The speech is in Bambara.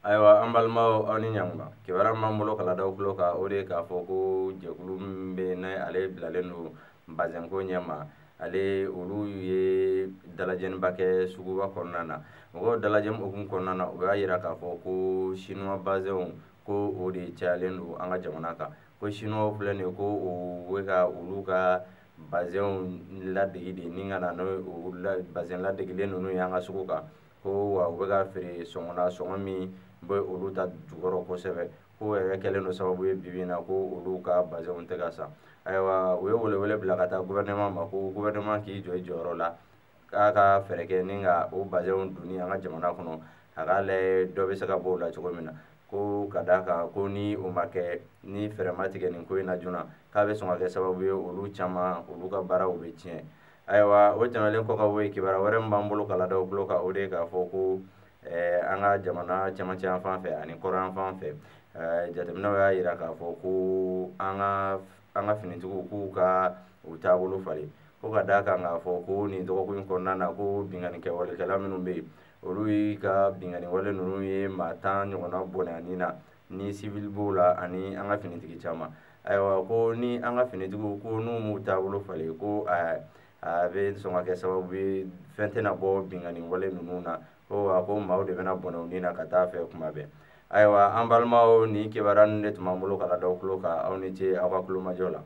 Ayiwa, an balimaw, aw ni ɲankuma. Kibaruya min b'an bolo k'a lada aw tulo kan, o de ye k'a fɔ ko jɛkulu min bɛ yen, n'ale bilalen don bazɛnko ɲɛma, ale olu ye dalajɛniba kɛ suguba kɔnɔna na. Mɔgɔw dalajɛ hukumu kɔnɔna na, u y'a yira k'a fɔ ko sinuwa bazɛnw, ko o de cayalen don an ka jamana kan, ko sinuwaw filɛ nin ye, ko o bɛ ka olu ka bazɛnw ladegi de ni ka na n'o bazɛn ladegilen ninnu ye an ka sugu kan, ko wa u bɛ ka feere sɔngɔ la, sɔngɔ min bɛ olu ta jukɔrɔ kosɛbɛ, ko yɛrɛ kɛlen don sababu ye bibi in na ko olu ka bazɛnw tɛ ka san. Ayiwa, u ye welewele bila ka taa gouvernement ma, ko gouvernement k'i jɔ i jɔyɔrɔ la, k'a ka fɛɛrɛ kɛ ni ka o bazɛnw donni an ka jamana kɔnɔ, a k'a lajɛ dɔ bɛ se ka bɔ o la cogo min na, ko ka d'a kan ko ni o ma kɛ, ni fɛɛrɛ ma tigɛ nin ko in na joona, k'a bɛ sɔn ka kɛ sababu ye olu caman olu ka baaraw bɛ tiɲɛ. Ayiwa, o tɛmɛnen kɔ ka bɔ yen, kibaruya wɛrɛ min b'an bolo k'a lada aw tulo kan, o de ye k'a fɔ ko an ka jamana cɛmancɛ yan fan fɛ ani kɔrɔn yan fan fɛ, jateminɛw y'a yira k'a fɔ ko an ka finitigiw k'u ka u taabolo falen, ko ka d'a kan k'a fɔ ko nin dɔgɔkun in kɔnɔna na, ko binkanni kɛwalekɛla minnu bɛ yen, olu y'i ka binkanni wale ninnu ye maa 10 ɲɔgɔnna bɔnɛ ani na ni civil b'o la ani an ka finitigi caman. Ayiwa, ko ni an ka finitigiw ko n'u m'u taabolo falen, ko a bɛ sɔn ka kɛ sababu ye fɛn tɛna bɔ binkanni wale ninnu na, ko wa ko maaw de bɛna bɔnɛ u ni na ka taa fɛ kuma bɛɛ. Ayiwa, an balimaw, nin kibaruya ninnu de tun b'an bolo k'a lada aw tulo kan. Aw ni ce aw ka tulomajɔ la.